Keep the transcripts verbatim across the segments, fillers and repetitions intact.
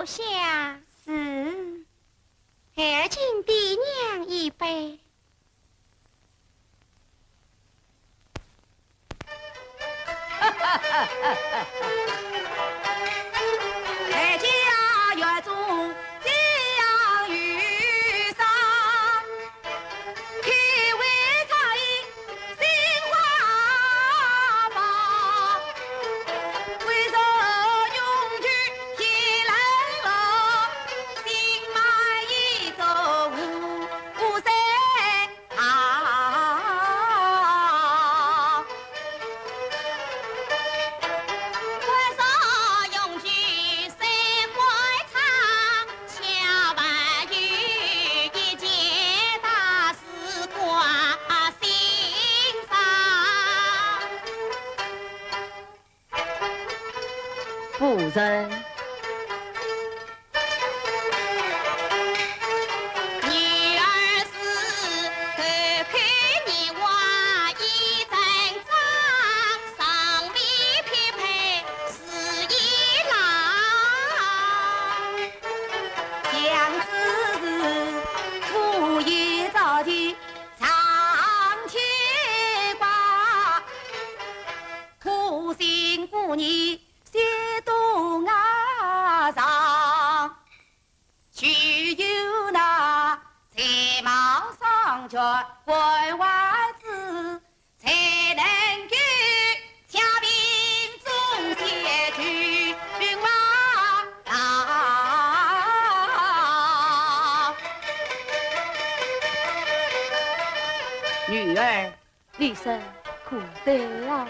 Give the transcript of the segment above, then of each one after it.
下。是。孩儿敬爹娘一杯。 夫人。 女儿，你说可对啊？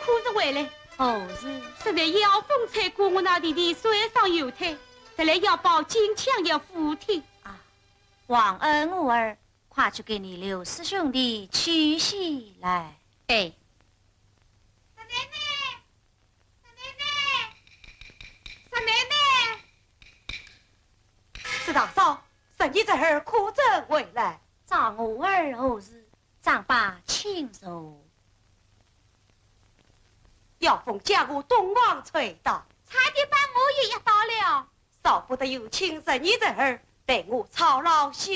可是回来。何事？实在妖风吹过我那弟弟，摔伤右腿，特来要报警，抢要扶梯。啊，皇儿、我儿，快去给你刘氏兄弟取喜来。哎。三奶奶，三奶奶，三奶奶。石大嫂，侄儿侄女可曾回来？找我儿何事？ 长伯，请坐。妖风将我东床吹倒，差点把我也压倒了。少不得有请侄女侄儿代我操劳修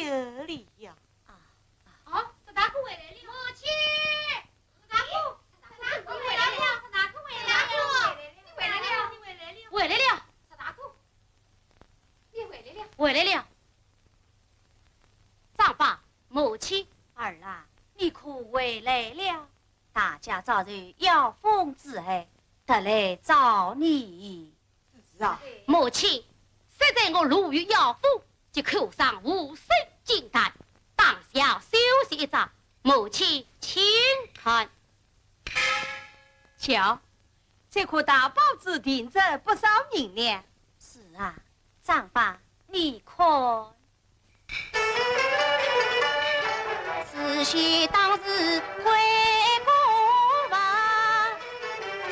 理呀。啊，哦，石大哥回来了。母亲，石大哥，石大哥回来了，石大哥回来了，你回来了，你回来了，石大哥，你回来了，回来了。长伯， 母亲。儿啊，你可回来了？大家早受妖风之害，特来找你。是啊。母亲，现在我路遇妖风，即口上无声惊叹，当下休息一遭。母亲请看。瞧，这颗大宝珠定值不少银两。是啊，长伯，你看。 仔细当时回顾吧，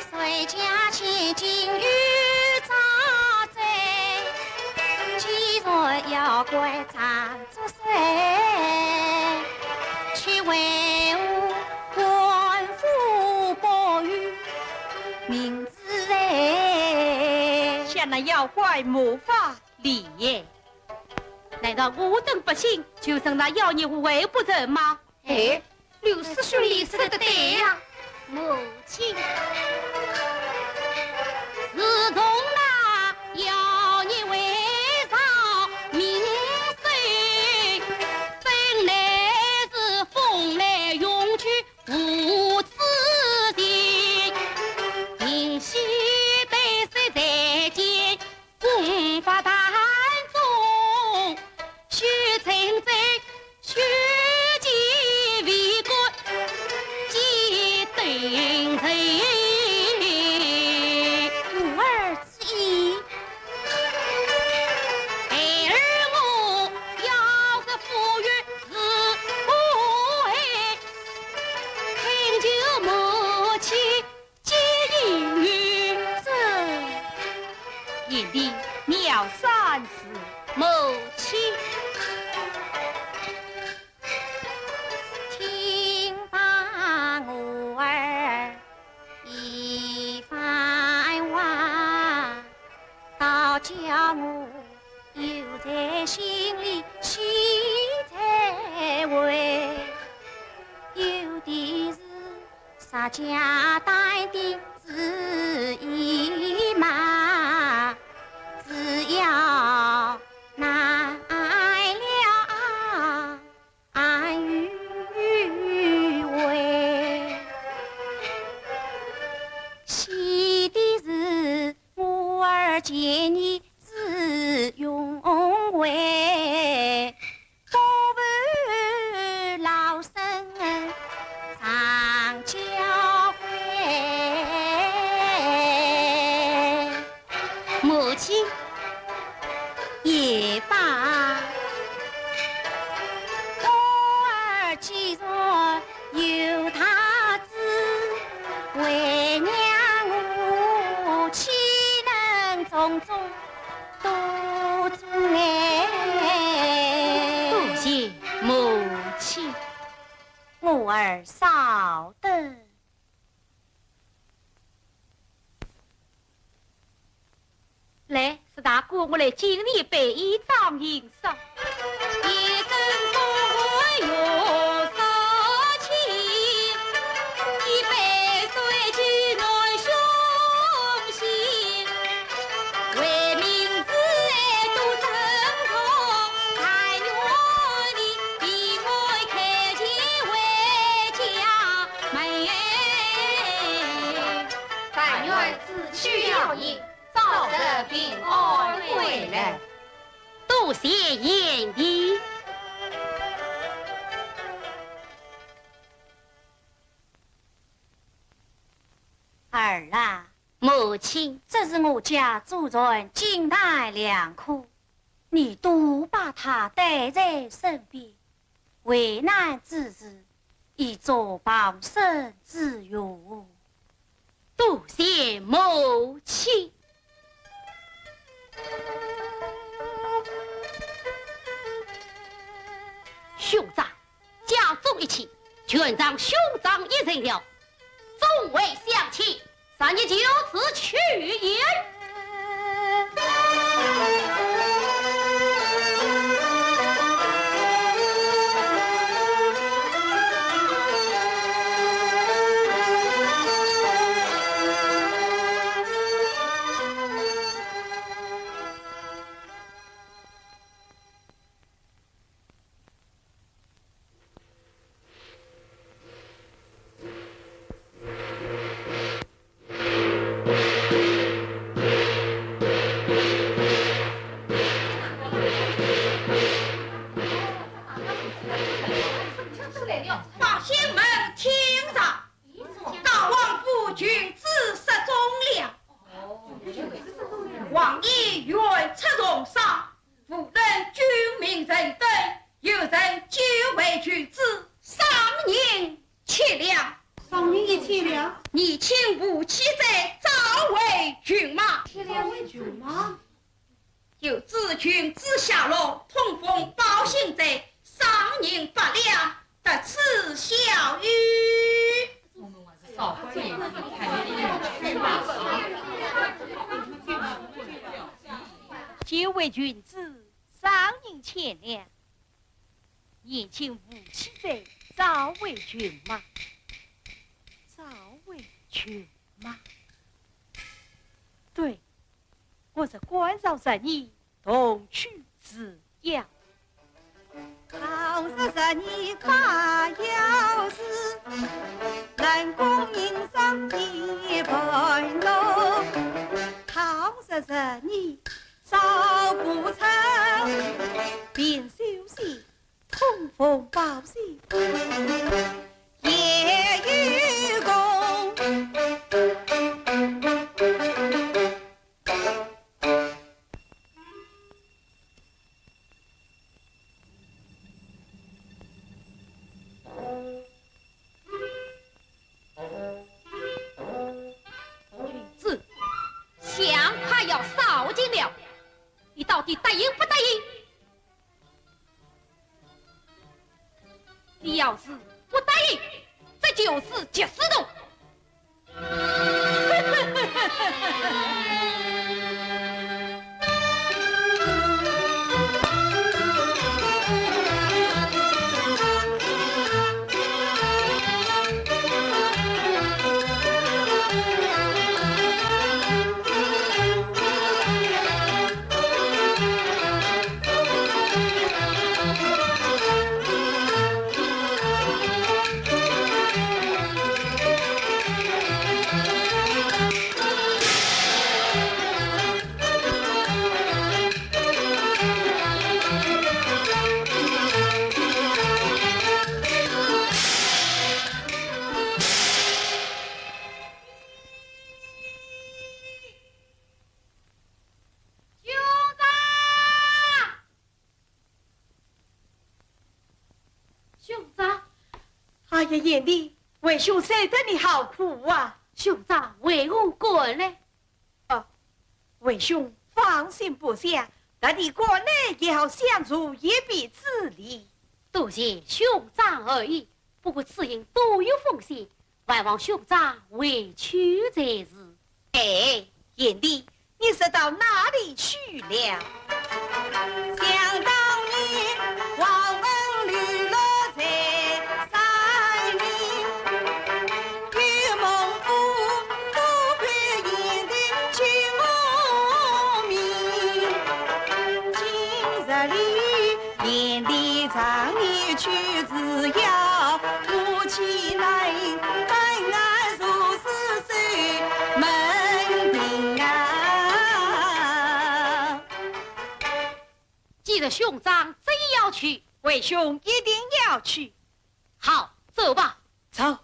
谁家千金有早追，既然要怪张作水，却为何官府保佑名字哎。想那妖怪无法 理也。难道我等百姓就成了妖孽无为不仁吗？哎，刘氏兄弟说得对呀。母亲，自从那妖孽围绕民生，本来是风来云去无止境，今夕被谁再见 功法当中，须称赞，须记为国，记等人。我儿之意。孩儿我要是富裕是不爱，恳求母亲 给予。这，贤弟，你要三思。母亲。听罢我儿一番话，倒叫我又在心里喜再会。有的是 啥家淡定之意嘛，只要难了安与危。喜的是我儿见你之勇伟， 不负老身常教诲。母亲。也罢，我儿既然有大志，为娘我岂能从中 多谢母亲。我儿稍等。来，石大哥，我来敬你一杯，以彰银赏。 但愿子虚妖孽，早日平安归来。多谢贤弟。儿啊，母亲，这是我家祖传金台良科，你多把它带在身边，危难之时，以作傍身之用。多谢母亲。兄长，家中一切，全仗兄长一人了。 众位乡亲，咱也就此去也。 百姓们听着，大王府群子失踪了。王爷远出重赏，无论军民人等，有人救回群子，赏银七两。赏银一千两。年轻无妻者，召回群马。召回群马。 有知群子下落，通风报信者，赏银百两，得此效益。救回群子，赏银千两。年轻无妻者，召回群马。召回群马。对， 我是官场十年，同去之要。考试十年把要事，能功名上一半落。考试十年找不成，平手些，通风报信也有功。 群子，想快要烧尽了，你到底答应不答应？你要是不答应，这就是绝死路。 兄长！兄长！哎呀，贤弟，为兄受得你好苦啊！兄长为何赶来？哦，为兄放心不下，特地赶来也要相助一臂之力。多谢兄长厚意，不过此行多有风险， 还望兄长回去才是。哎，贤弟，你是到哪里去了？想当年，王文流落在山里，有猛虎多半贤弟救我命。今日里 贤弟常年去之要，我岂能分外如此受门庭啊？既然兄长执意要去，为兄一定要去。好，走吧。走。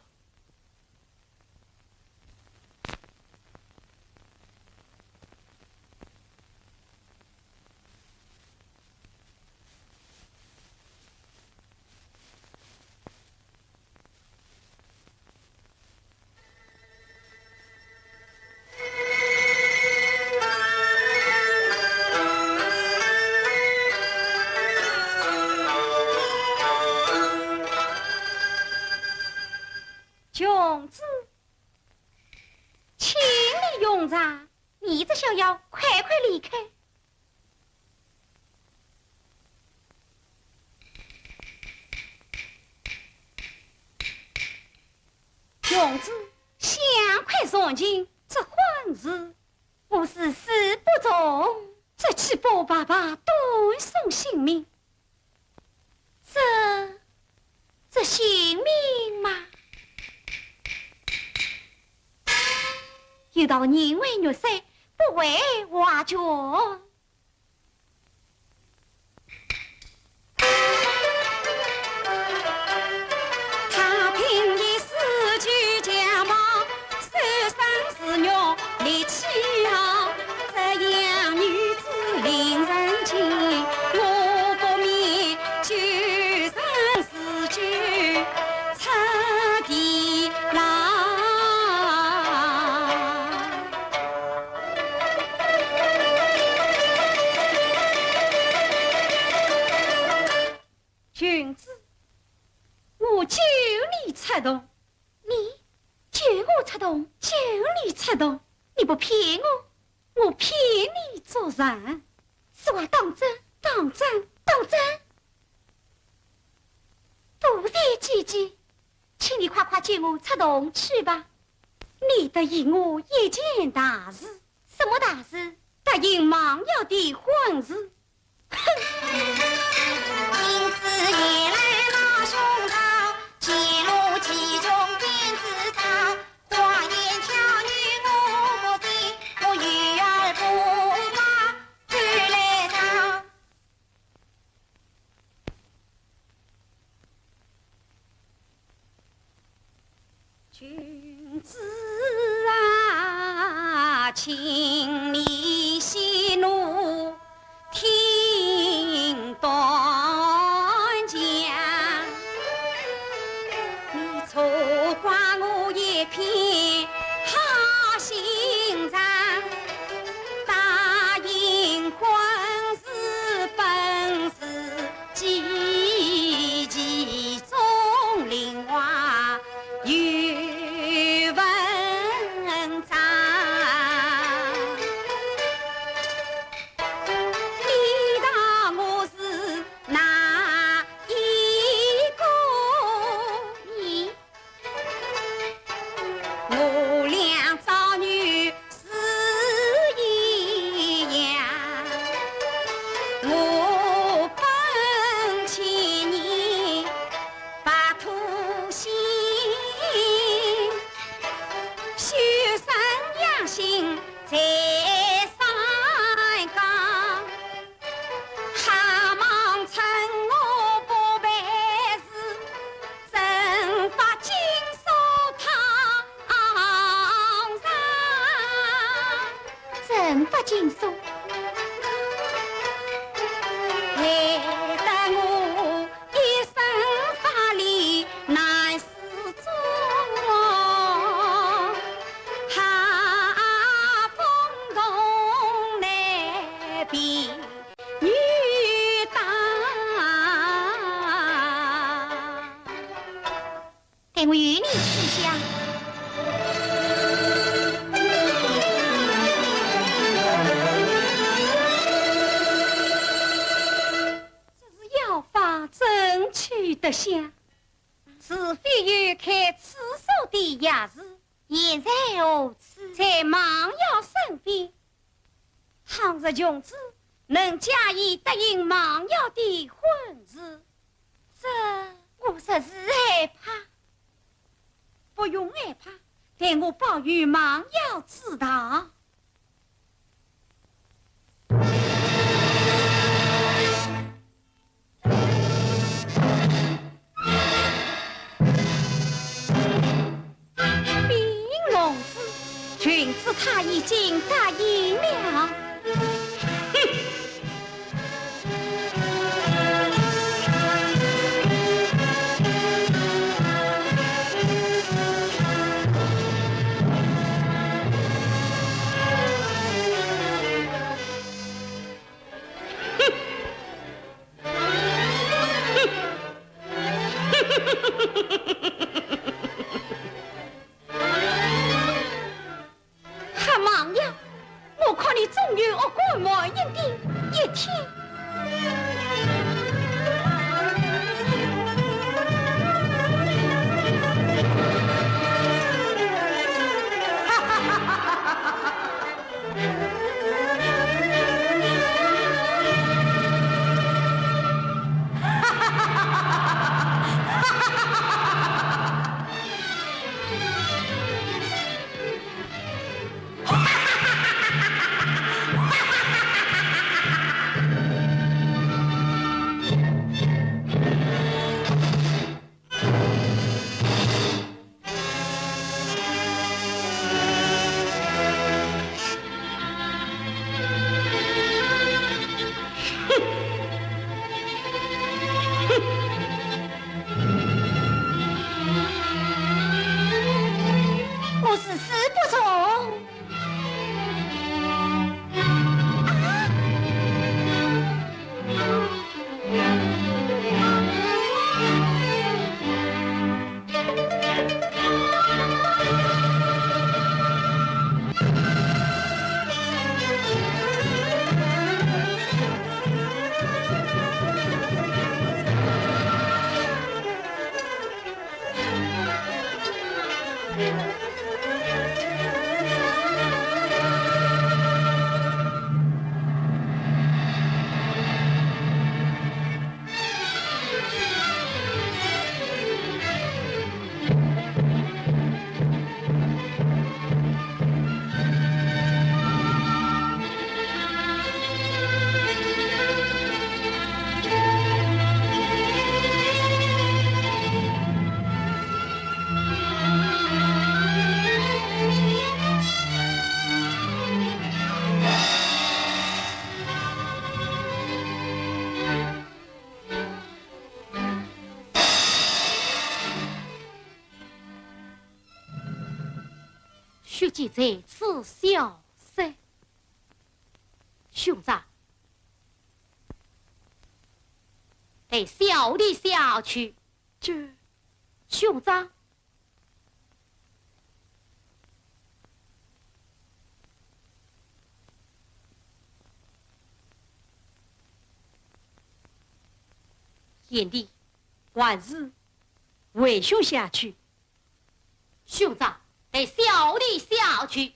公子，请你用茶，你这小妖，快快离开。公子，想快上情，这婚事，我是死不从。这岂不白白断送性命？ 这，这性命嘛，有道人为玉碎，不为瓦全。君子，我救你出洞。你救我出洞？救你出洞？你不骗我， 我骗你做甚？此话当真？当真，当真。多谢姐姐，请你快快救我出洞去吧。你答应我一件大事。什么大事？答应孟瑶的婚事。 君子啊，请你息怒，听断讲。你错怪我一片好心肠，答应婚事本是 几其中，令花与文章。你道我是哪一个？你 我俩早女是一样，我本千年白头心，修身养性在三江。 还望趁我不备时，征伐荆苏讨饶。征伐荆苏？害得我一身法力难 始终，哈，风动难避雨打。待我与你去想。这是妖法，怎去得想？ 除非有开此所的钥匙。现在何处？在孟瑶身边。倘若穷子能假意答应孟瑶的婚事，这我实是害怕。不用害怕，待我保与孟瑶知道。 禀公子，穷子他已经答应了。哼！我誓死不从。血迹在此消失。兄长，待小弟下去。这，兄长。 贤弟，还是为兄下去。兄长，待小弟下去。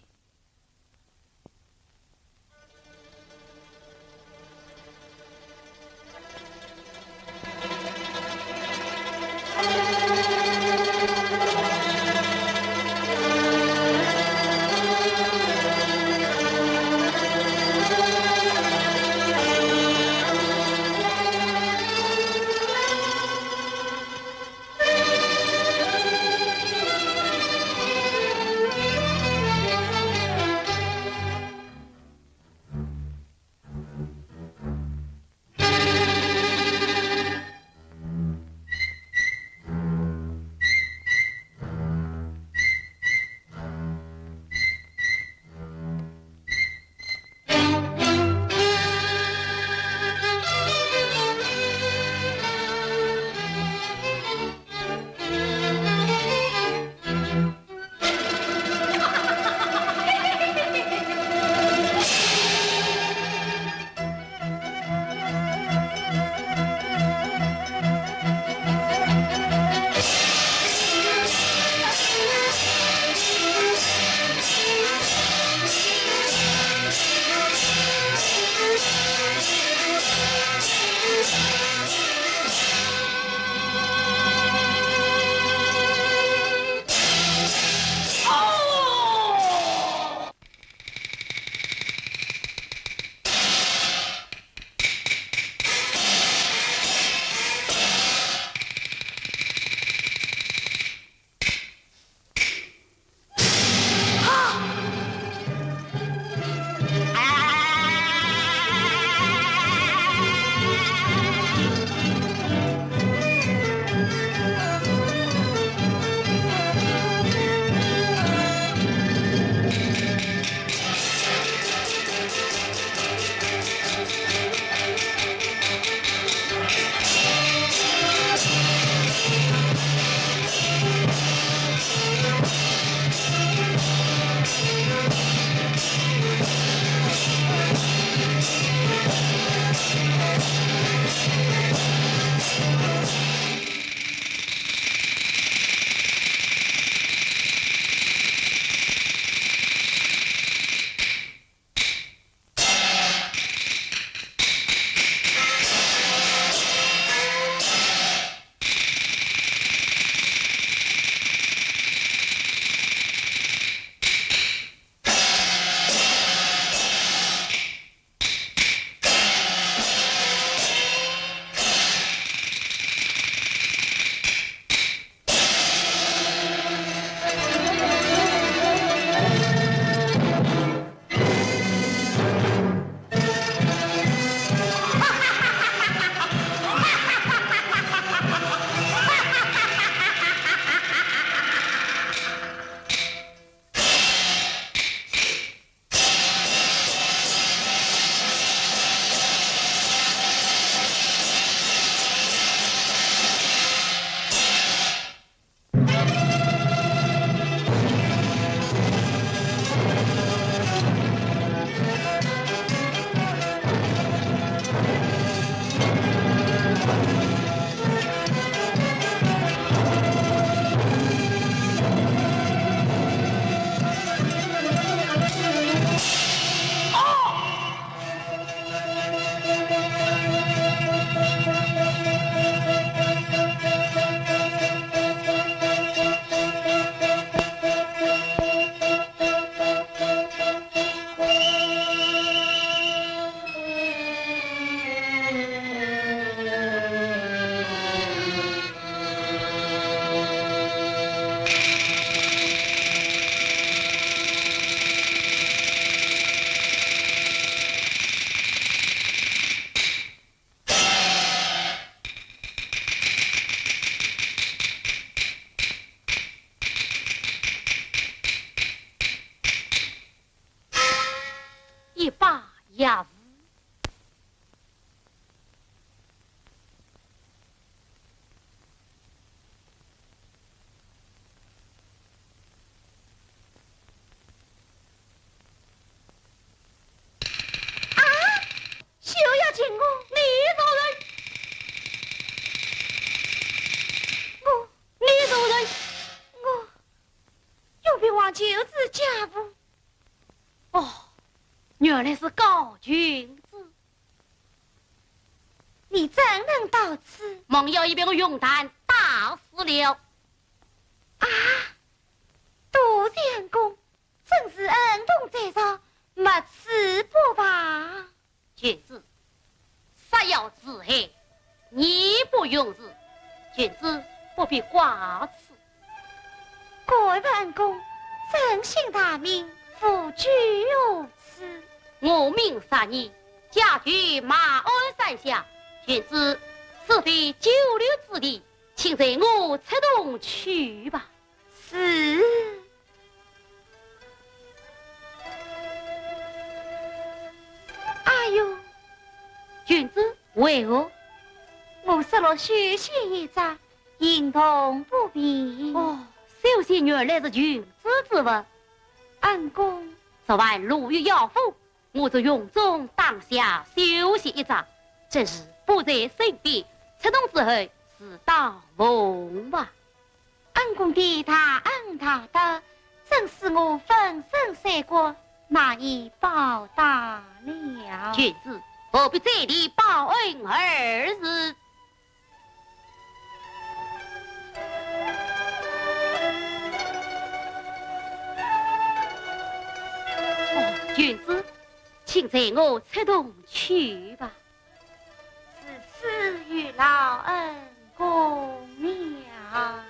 就是家父。哦，原来是高君子。你怎能到此？孟瑶已被我用炭打死了。啊，多谢恩公，真是恩同再造，没此不报。 君子，杀妖除害，义不容辞。君子不必挂齿。各位恩公，尊姓大名，何居何处？我名杀义，家居马鞍山下。君子，此非久留之地，请随我出洞去吧。 是。哎呦，君子，为何？我失落绣鞋一只，行动不便。哦，绣鞋原来是君子之物。恩公。昨晚路遇妖风，我从云中打下绣鞋一只，只是不在身边，出洞之后自当奉还。 恩公的大恩大德，真是我粉身碎骨难以报答了。君子，何必再提报恩二字？哦，君子，请随我出洞去吧。 如此有劳恩公了。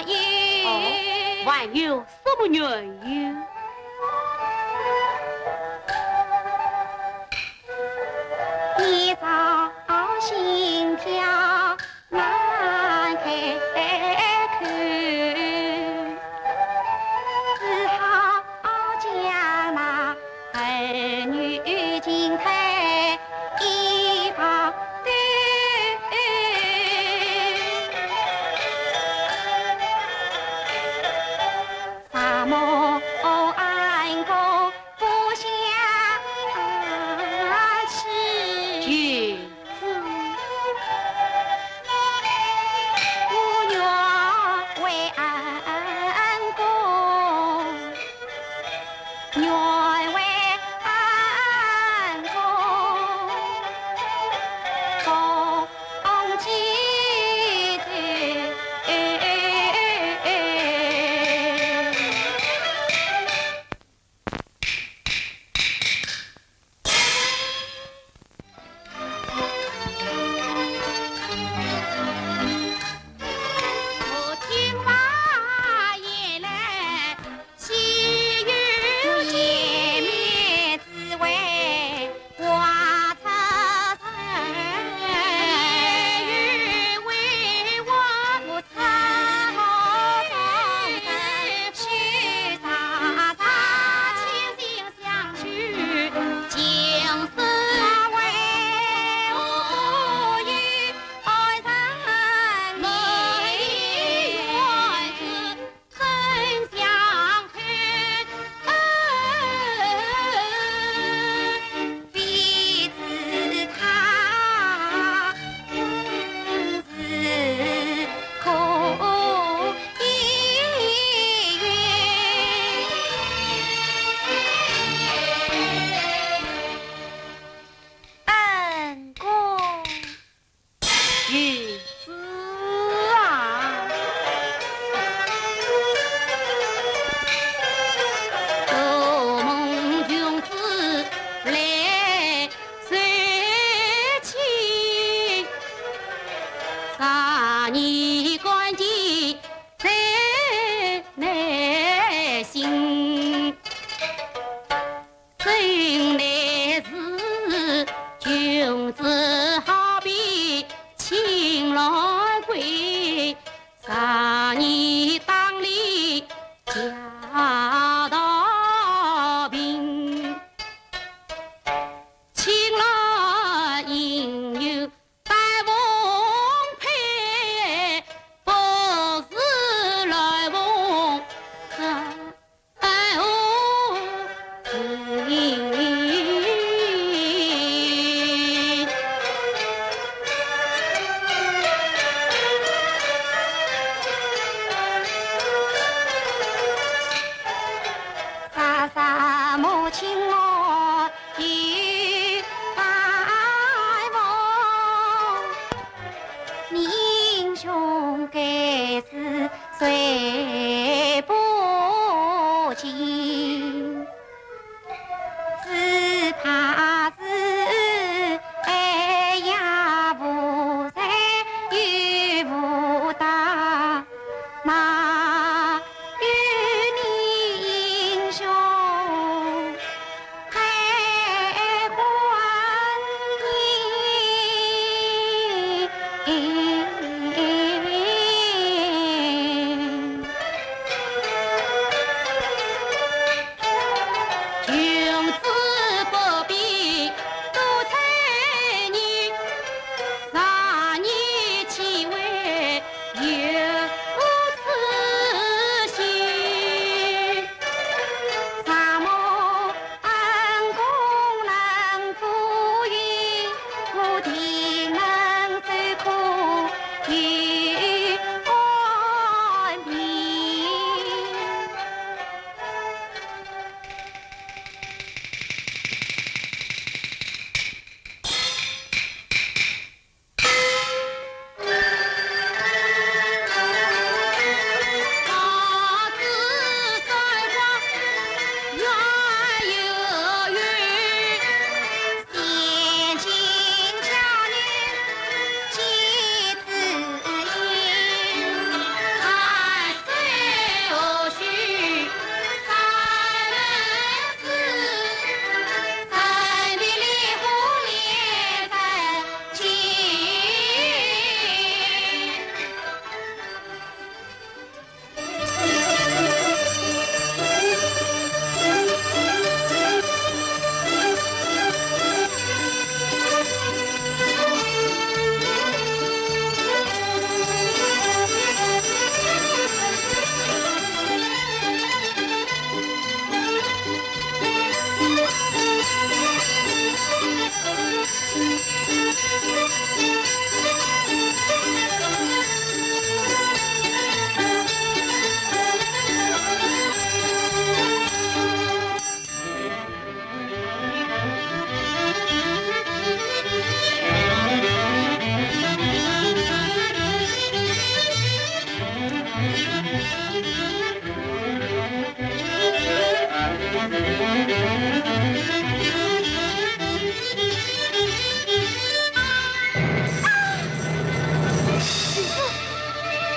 哦，还有什么缘由？恩公。有事啊。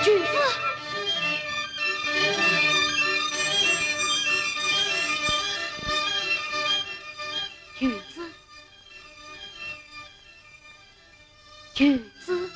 裙子，裙子，裙子。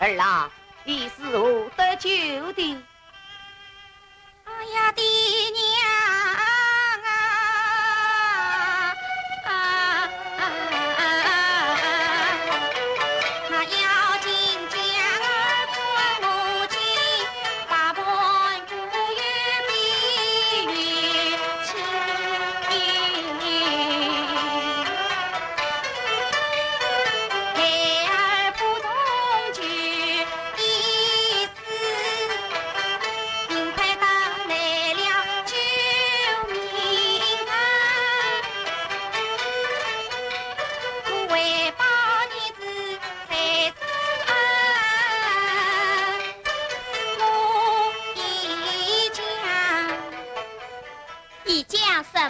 儿啊，你是如何得救的？哎呀，爹娘啊！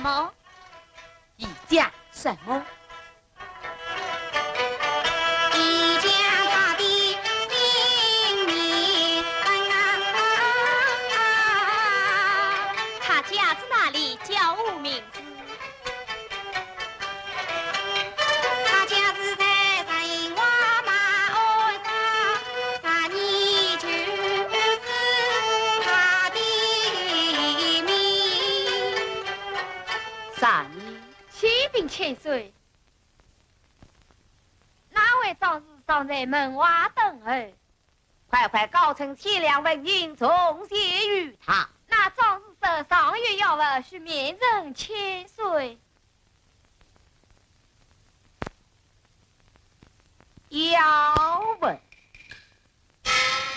么？一家什么？一家他的姓名啊，他家住哪里？叫我名字。他家住在山阴话马鞍山，山阴就是他的名。山阴。启禀千岁，那位壮士尚在门外等候。快快告请钱粮问讯，重谢于他。那壮士说尚有要问，须面呈千岁。要问？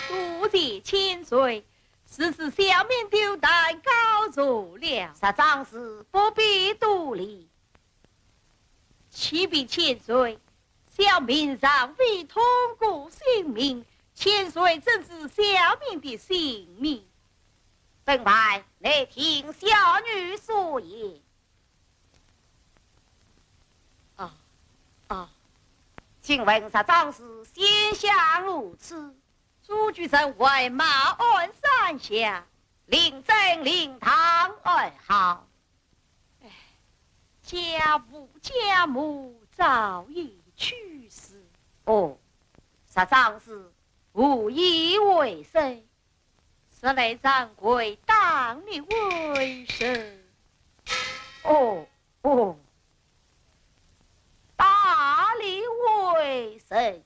多谢千岁， 是是小民斗胆告错了。实梗是不必多礼。启禀千岁，小民尚未通过姓名，千岁怎知小民的姓名？本官来听小女所言。啊，啊，请问实梗是仙乡何处？ 朱居城外马鞍山下，令尊灵堂二号。哎，家父家母早已去世。哦，实梗是何以为生？实乃长贵打猎为生。哦，哦，打猎为生。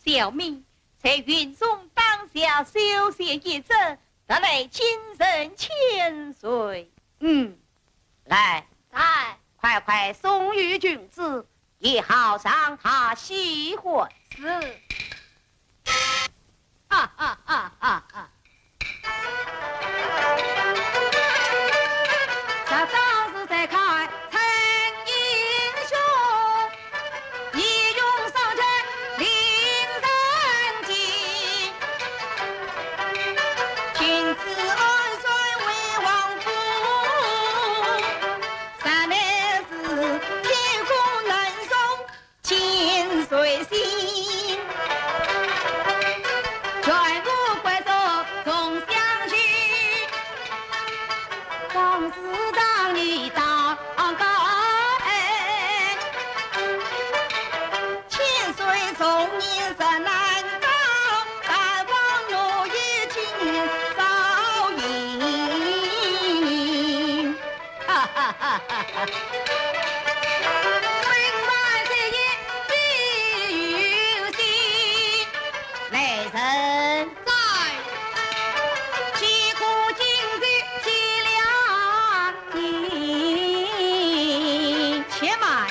小民在云中当下休息一阵，特来请示千岁。嗯，来，来，快快送与郡主，也好让他歇歇。是。哈哈哈哈哈！ 且慢。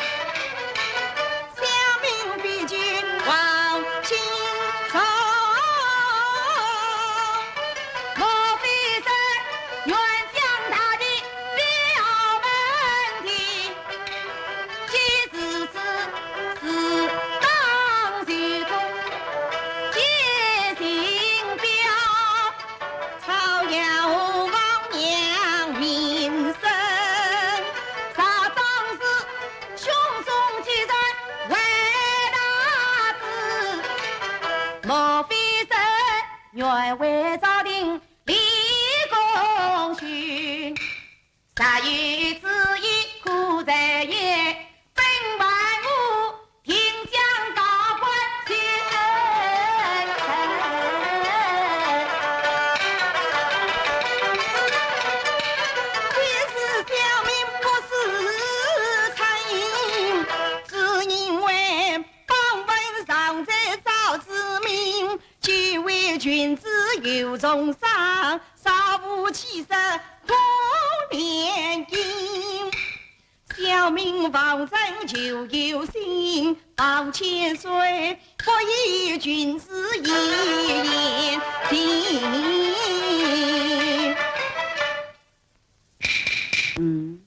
嗯，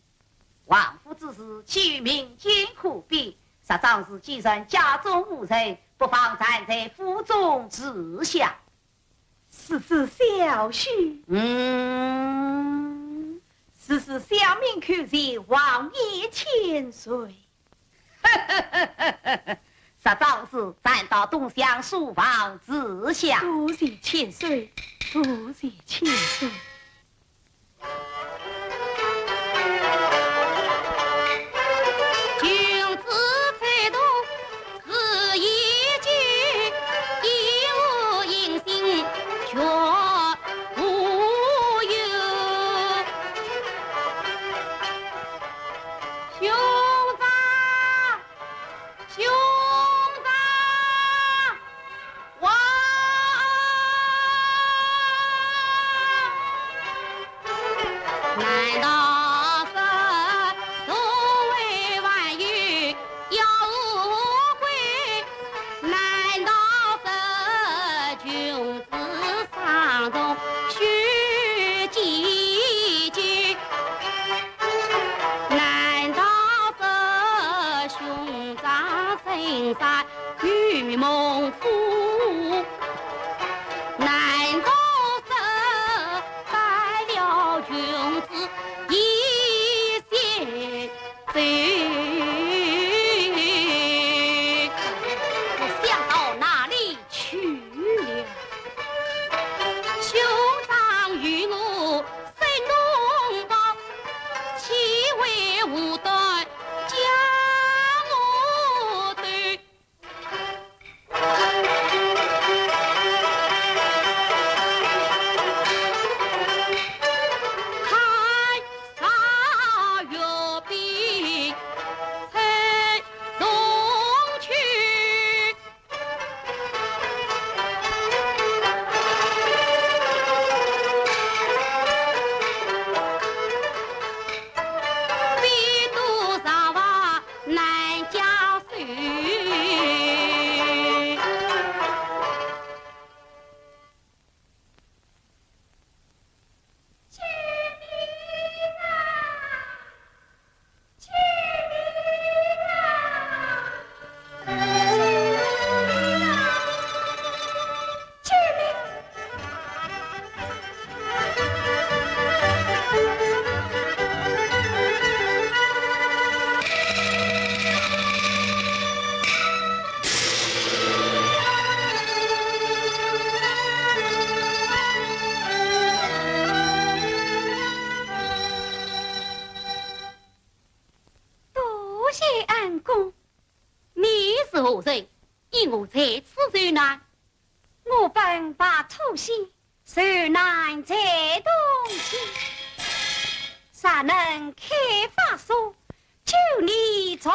王府之事，岂有民间可比？实梗是既然家中无人，不妨暂在府中住下。 是，是，小婿。嗯，此事小民叩谢王爷千岁。这桩事暂到东厢书房自详。多谢千岁，多谢千岁。君子在东 是一句一无音信，绝无有。兄长，兄长，哇！难道是所谓万有 妖和鬼，难道是君子上中须记究？难道是兄长身上有猛虎？难道是犯了君子一仙 罪。我想到哪里去了？兄长与我生同胞，岂为无端将我斗？ 看山月边，吹动去。 多谢恩公。你是何人？因何在此受难？我本白兔仙，受难在东京。若能开法锁，救你从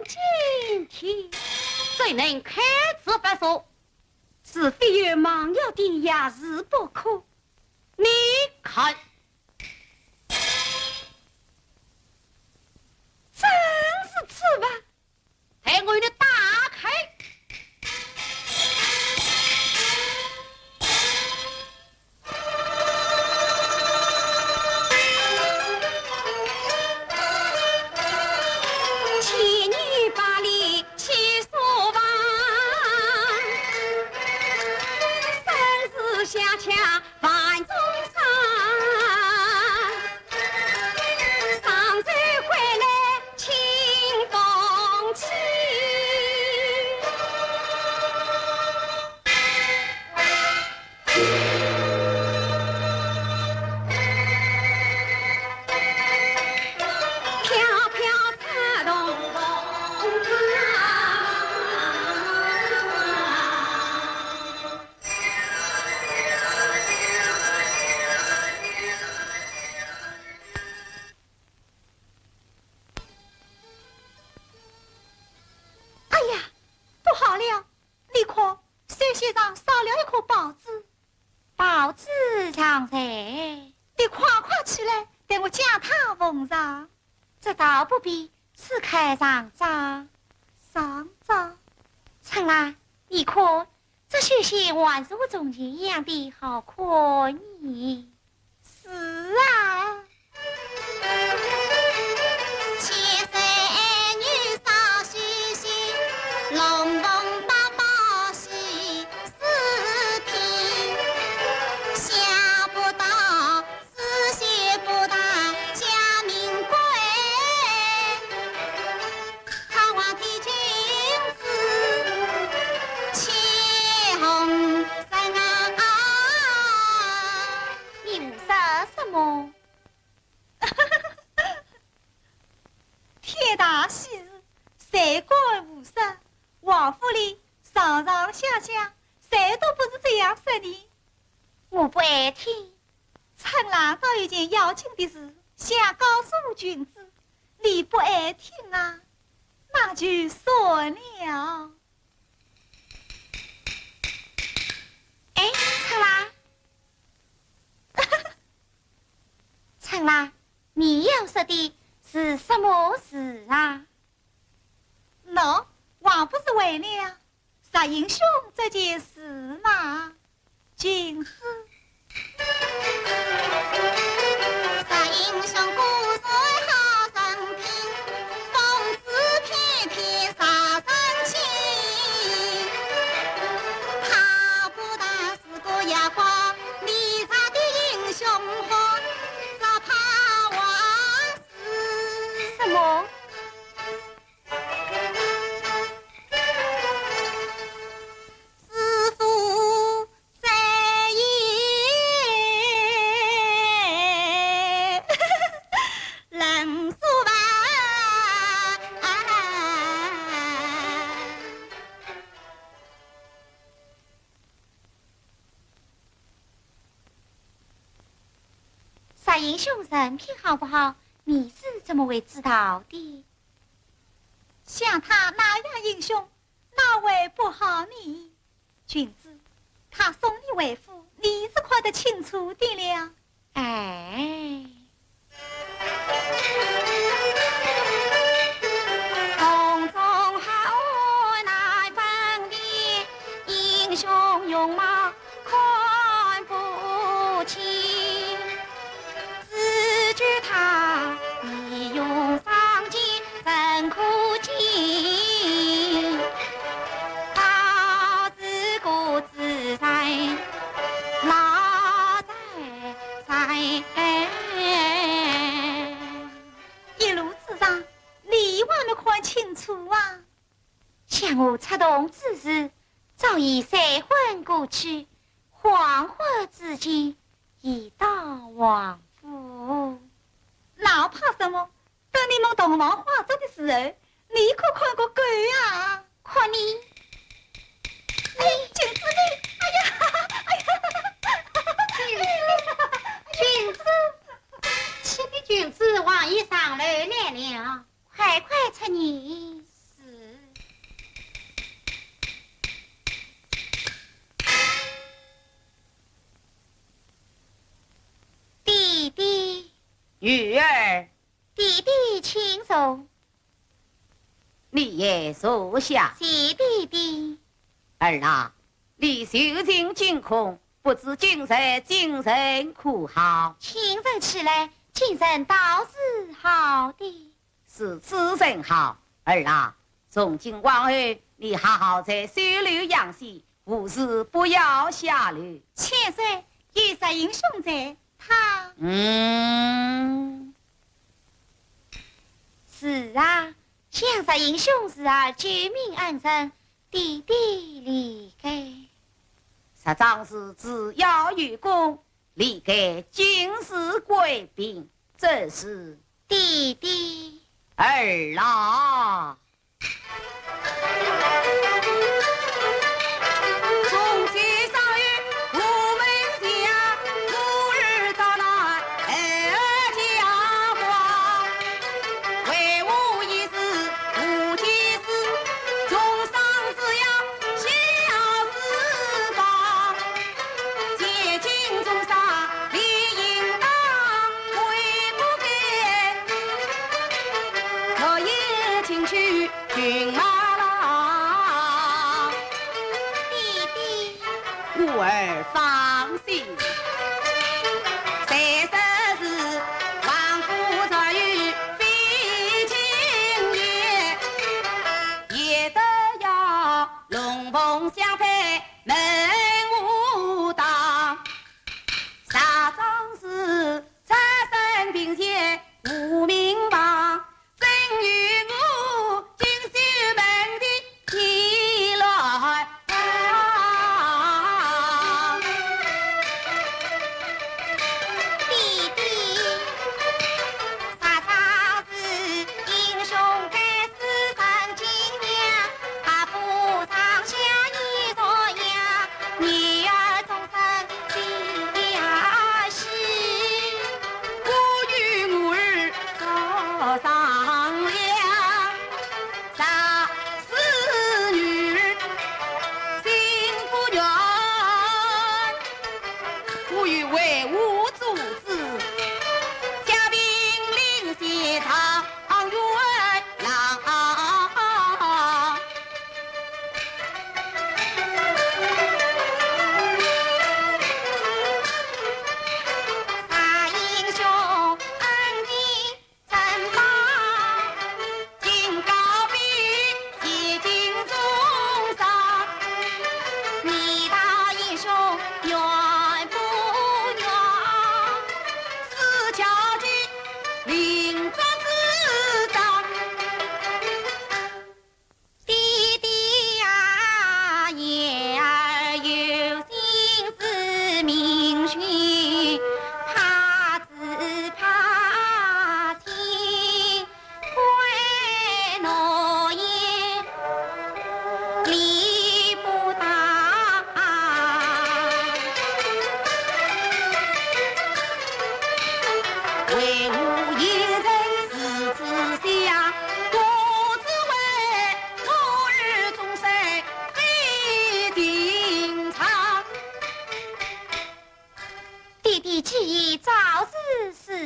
今天。怎能开此法锁？除非有猛药的药材不可。你看，正是此物。 待我与你打开。千年百炼千索房，生死相抢 万众生，上山归来清风起。飘飘插动风。 哎呀，不好了！你看，水席上少了一颗宝珠。宝珠藏在？你快快起来，待我将它奉上。这倒不必，此刻上妆。上妆？春兰，你看， 这绣鞋还是和从前一样的好看呢。是啊。罪该无赦，王府里上上下下，谁都不是这样说的。我不爱听。春兰倒有件要紧的事，想告诉君子，你不爱听啊，那就算了。哎，春兰，春兰，你要说的是什么事啊？ 喏，还不是为了石英兄这件事嘛。君子。石英兄果然好人品，风姿翩翩惹人惊。他不但是个夜光，里上的英雄好，只怕还是什么？ 师父在也，冷叔啊。石英兄人品好不好，你是怎么会知道的？ 像他那样英雄，哪会不好呢？君子，他送你回府，你是看得清楚的了。哎。 一路之上，你还没看清楚啊？ 想我出洞之时，早已三昏过去，恍惚之间已到王府。那怕什么？等你们洞房花烛的时候，你可看过鬼啊？看你，哎，君子你，哎呀，哎呀，君子，君子，启禀君子，王爷上楼来了。 快快出去。是。爹爹。女儿。爹爹请坐。你也坐下。谢爹爹。儿啊，你受尽惊恐，不知今日精神可好？清晨起来，精神倒是好的。 是此甚好。儿啊，从今往后，你好好在绣楼养息，无事不要下楼。千岁，有石英兄在，他……嗯。是啊，想石英兄时而救命恩人，爹爹理该。石张氏只要有功，理该进士贵宾，这是 爹爹。儿啊！从今上有我门前，我儿到来儿家光。为我一世无见识，从上至下 小事吧，千金重赏理应当，为不该，我也请去寻马郎。爹爹。我儿放心。谁说是王府才有飞禽也，也得要 龙凤相配门无当。啥张氏出身贫贱无名望，怎有我锦绣门第的天来。爹爹，啥张氏英雄盖世成精。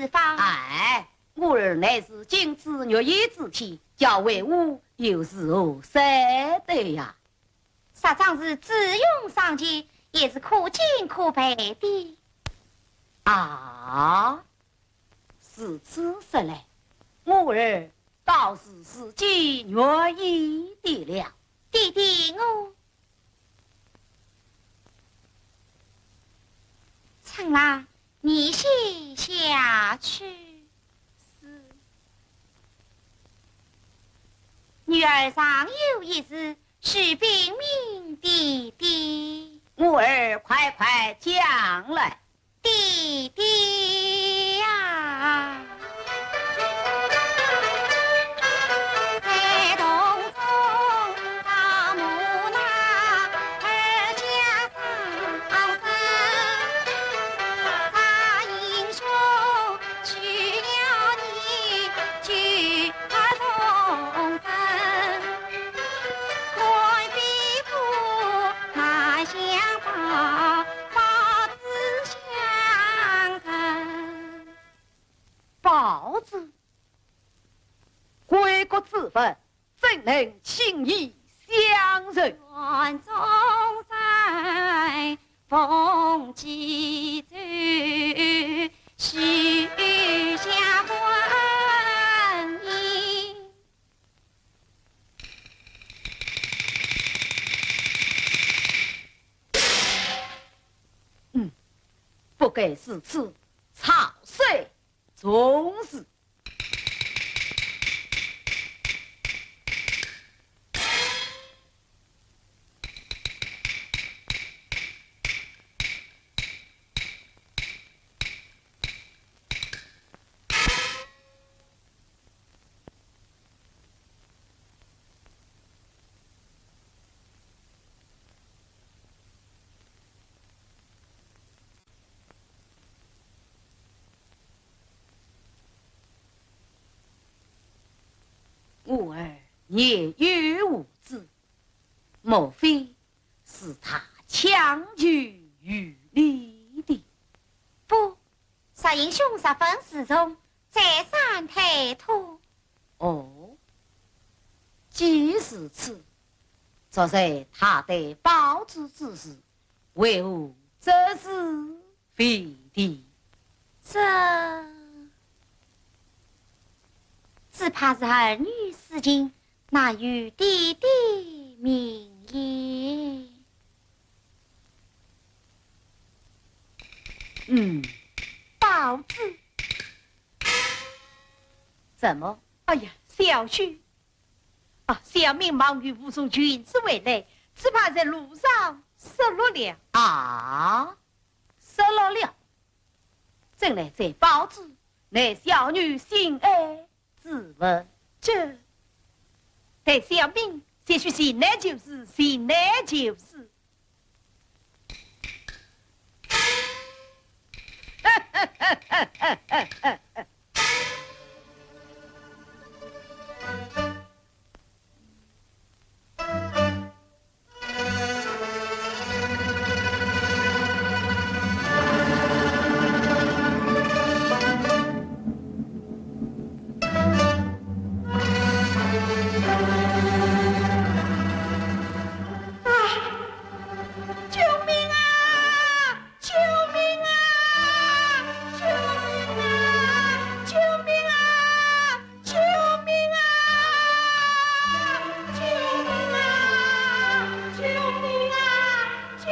方。哎，我儿乃是金枝玉叶之体，叫为父又如何算得呀？ 啥仗是智勇双全，也是可敬可佩的。啊，如此说来，我儿倒是自己愿意的了。爹爹，我……春兰，你先下去。是。女儿尚有一事， 需禀明爹爹。我儿快快讲来。爹爹呀！报之？归国之分，怎能轻易相认？ 嗯，不该如此，草率从事。 我儿年幼无知，莫非是他强求于你的？不，石英兄十分自重，再三推脱。哦，既如此，昨日他对宝珠之事， 为何只字未提？这，只怕是儿女私情，难与爹爹明言。嗯，宝珠。怎么？哎呀，小婿， 啊，小民忙于护送裙子回来，只怕在路上失落了。啊，失落了？怎奈这宝珠乃小女心爱之物。这，待小民前去寻来就是，寻来就是。 啊！救命啊！救命啊！救命啊！救命啊！救命啊！救命啊！救命啊！救……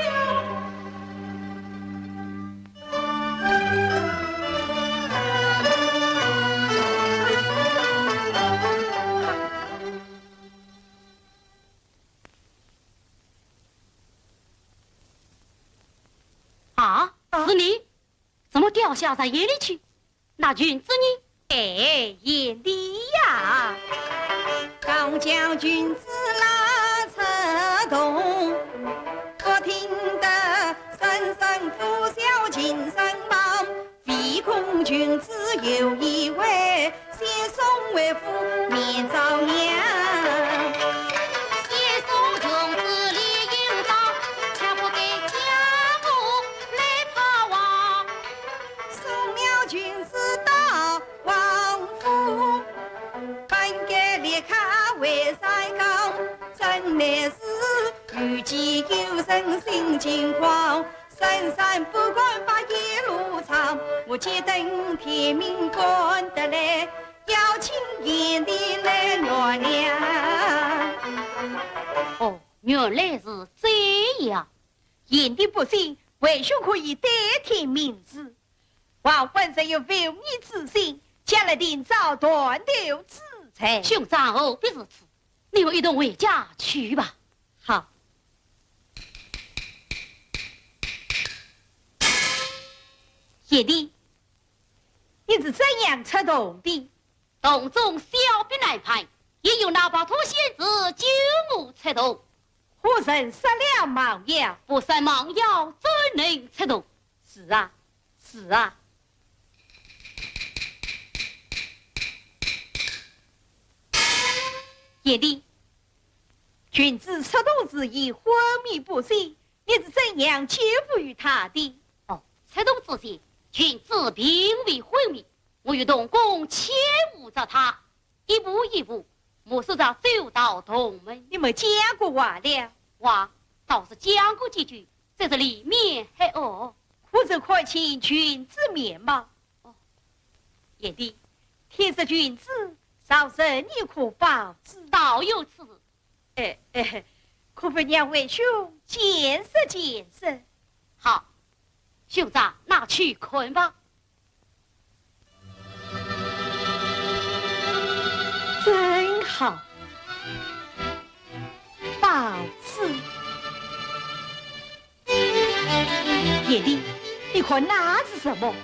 啊，是你？怎么掉下山崖里去？那裙子呢？哎，贤弟呀！ 送了裙子到来是遇见有人心情狂，三三不敢把夜路唱，我只等天明赶得来，邀请贤弟来纳凉。哦，原来是这样。贤弟不信，为兄可以代天明旨。 王官人有复命之心，将来定遭断头之罪。兄长何必如此？你我一同回家去吧。好。贤弟，你是怎样出洞的？洞中小婢难攀，也有那白兔仙子救我出洞。何人设了猫妖？不设猫妖，怎能出洞？是啊， 是啊。贤弟，君子出洞之意，昏迷不醒，你是怎样救扶于他的？哦，出洞之前，君子并未昏迷，我与童工牵护着他，一步一步，目视着走到洞门。你们讲过话了？话倒是讲过几句，只是里面黑暗。可曾看清君子面貌？ 哦，贤弟，天色近之，朝晨你可保之？倒有此事。哎，哎，可否让为兄见识见识？好，兄长拿去看吧。真好，保之。 贤弟，你看那是什么？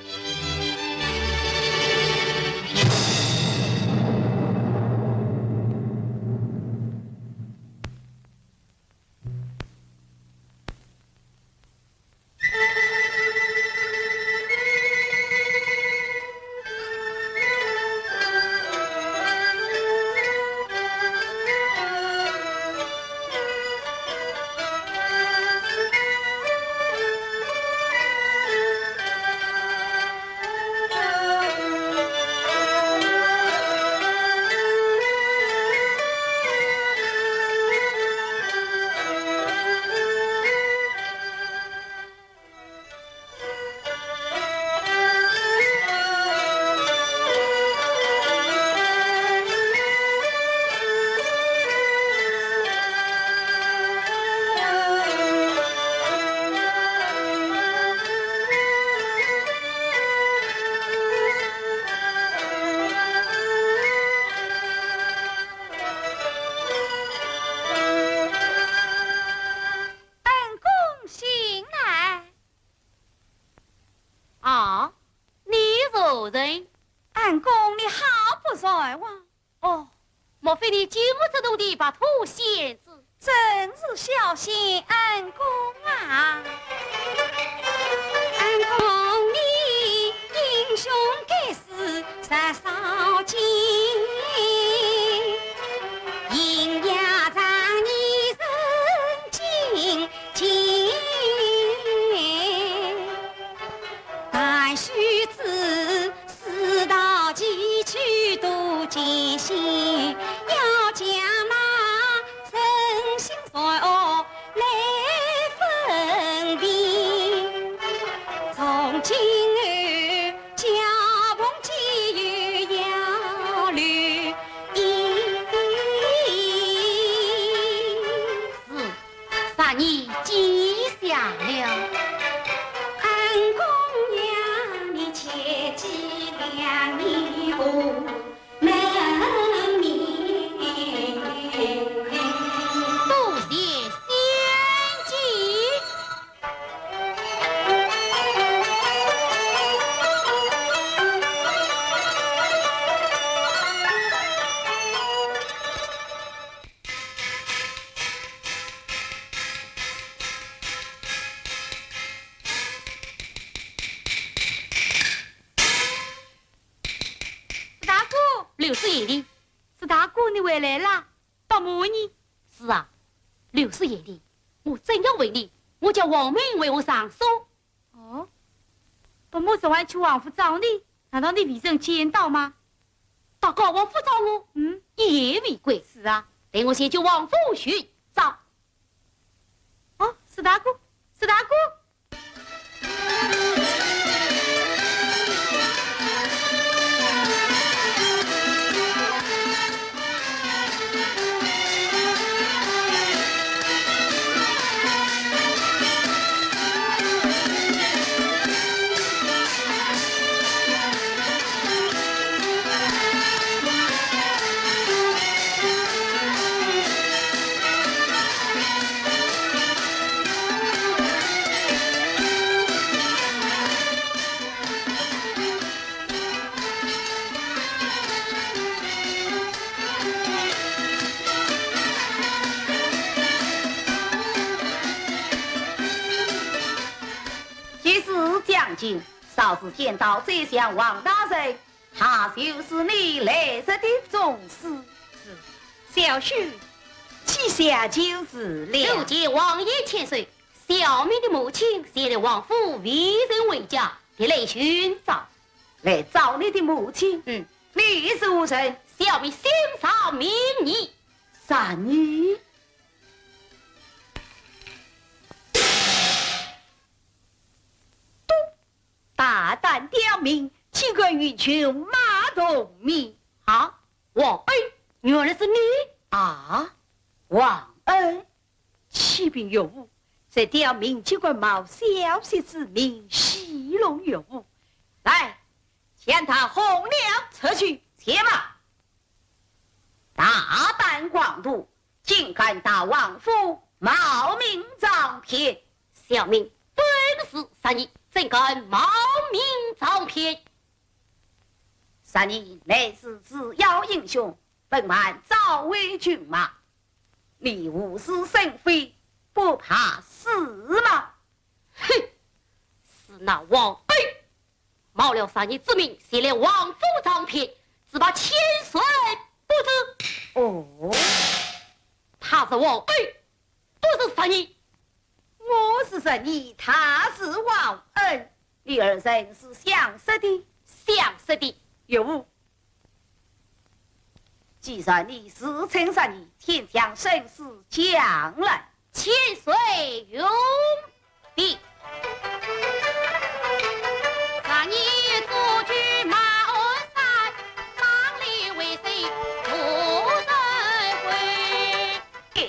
恩公醒来。啊，你是何人？恩公，你好不在哇！哦，莫非你救我出洞的白兔仙子？正是小仙恩公啊。恩公你英雄盖世杀少见，银牙让你人尽见。 待须知世道崎岖多艰险，要将那人心善恶来分辨。从今后，交逢皆有要留意。是。 啥人记下了？恩公呀，你切记良言和门面。多谢贤弟。 石大哥，刘师爷呢？石大哥，你回来啦？伯母呢？是啊，刘师爷呢？我正要问你，我家王明为何上锁？ 哦，伯母昨晚去王府找你，难道你未曾见到吗？到高王府找我？嗯。一言未归。是啊。待我先去王府寻找。当今，少时见到宰相王大人，他就是你来日的宗师。是，小婿膝下就是了。参见王爷千岁，小民的母亲前来王府未曾回家，特来寻找。来找你的母亲？嗯。你是何人？小民姓单名倪。单倪？ 大胆刁民，竟敢与群马同眠！啊，王恩，原来是你！啊，王恩，启禀岳父，这刁民竟敢冒小婿之名，戏弄岳父。来，将他轰了出去。且慢！大胆狂徒， 竟敢到王府冒名张骗！小民本是单倪，怎敢冒名张骗？单倪乃是除妖英雄，本藩早为群马，你无事生非，不怕死吗？哼，是那王恩 冒了单倪之名，前来王府张骗，只怕千岁不知。哦，他是王恩，不是单倪。我是单倪，他是王恩，你二人是相识的？相识的。岳父，既然你自称单倪，请将身世讲来。千岁容禀。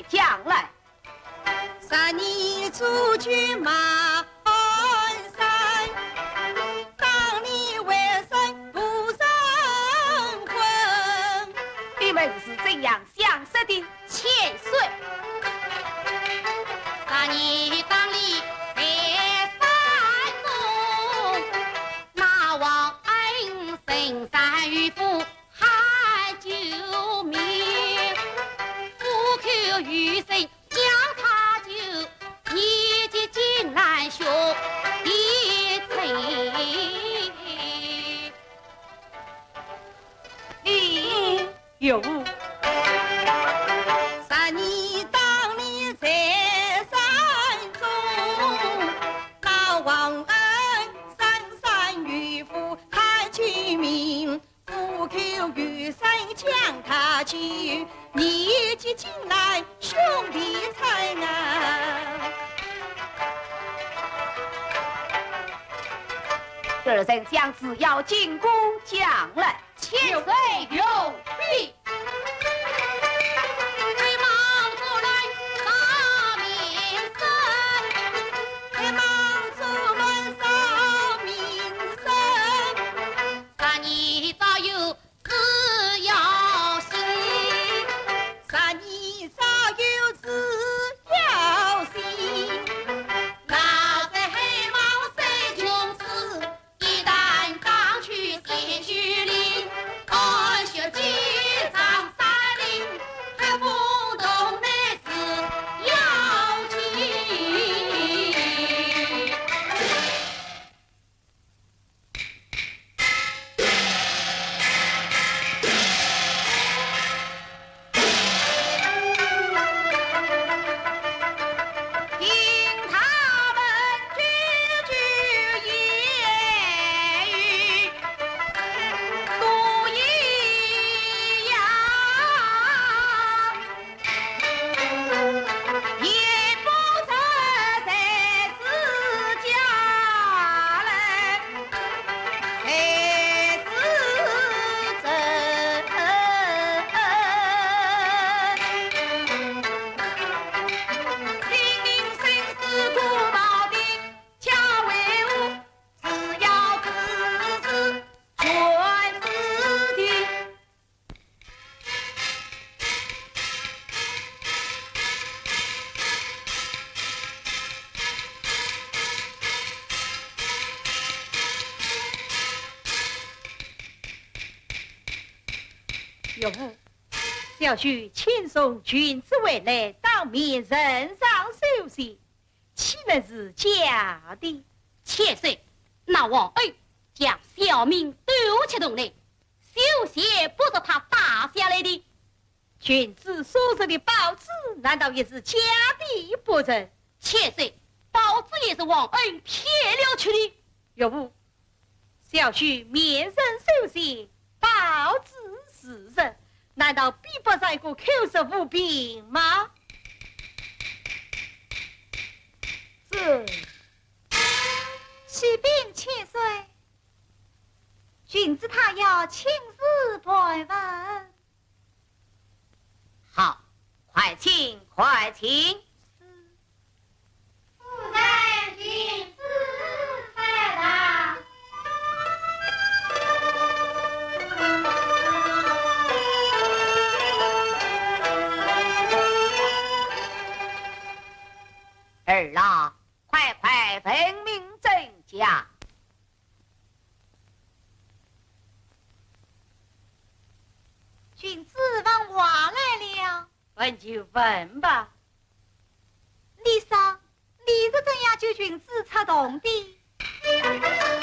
讲来。你们是怎样相识的？ 千岁。你有无？二人将此妖精姑讲来。 千岁容禀。岳父，小婿亲从郡主回来，当面呈上首饰， 岂能是假的？千岁，那王安将小民端起洞来，休想不捉他打下来的。君子所食的包子，难道也是假的不成？且说，包子也是王安骗了去的。岳父，小婿面圣手写，包子是实，难道比不上一个口说无凭吗？是。 启禀千岁，君子他要亲自盘问。好，快请，快请。是。夫人，君子在上。儿啊， 快快问明真假。君子问话来了。问就问吧。你说，你是怎样救君子出洞的？ 你说，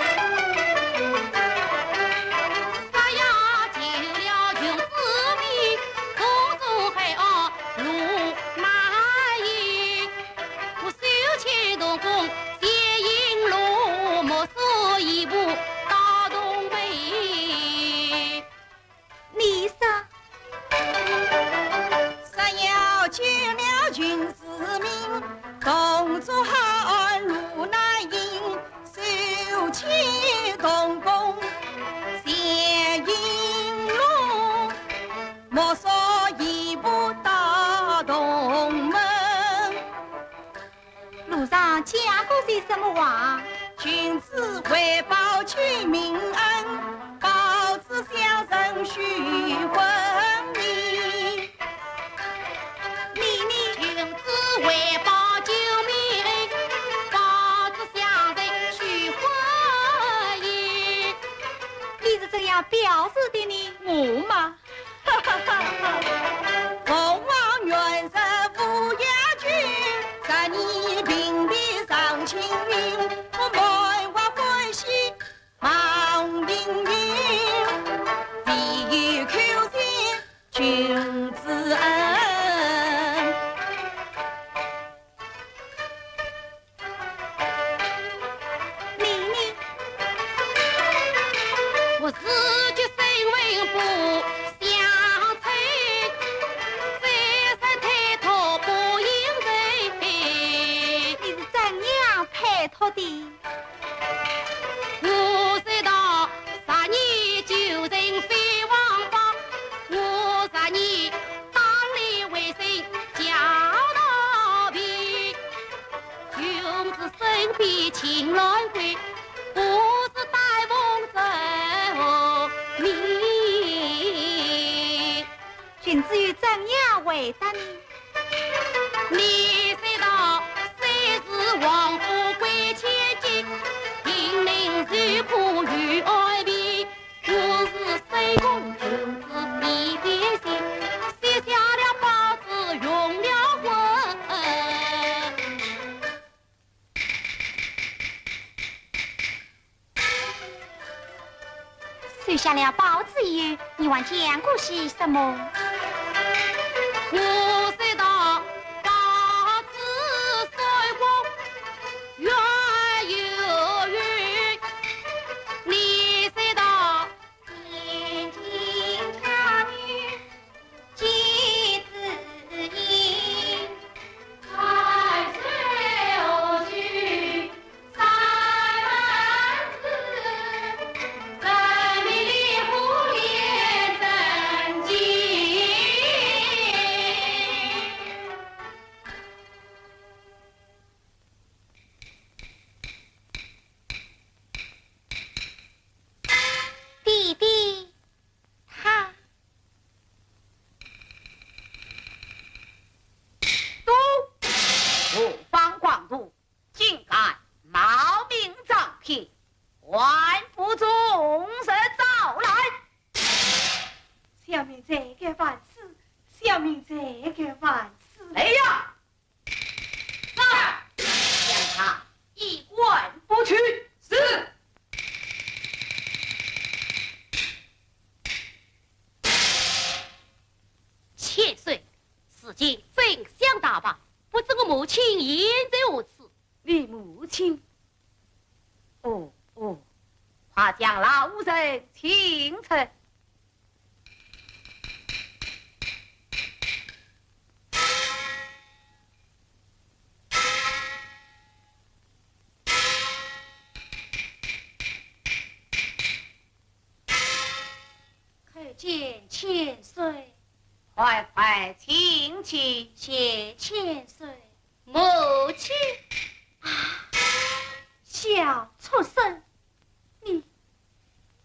路上讲过些什么话？你呢？ 你是怎样表示的呢？我嘛，你呢？ 你是怎样推脱的？ 君子又怎样回答呢？ 收下了包子以后，你还讲过些什么？母亲现在何处？你母亲？哦，哦，快将老身请出。 叩见千岁。快快请起。谢千岁。母亲。啊，小畜生，你，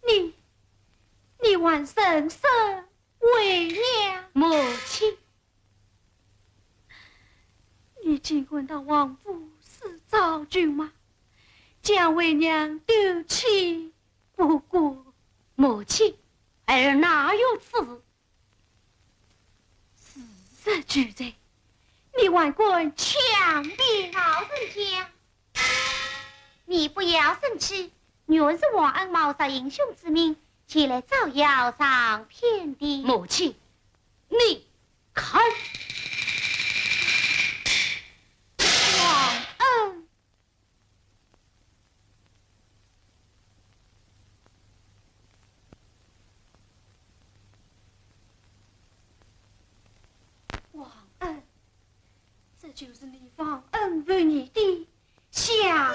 你，你还认生为娘？母亲。 你竟敢到王府私造群马，将为娘丢弃不顾。母亲，儿哪有此事？事实俱在，你还敢强辩？老人家，你不要生气，原是王恩冒着英雄之名，前来招摇撞骗的。母亲，你 看，王恩。王恩，这就是你王恩为你的下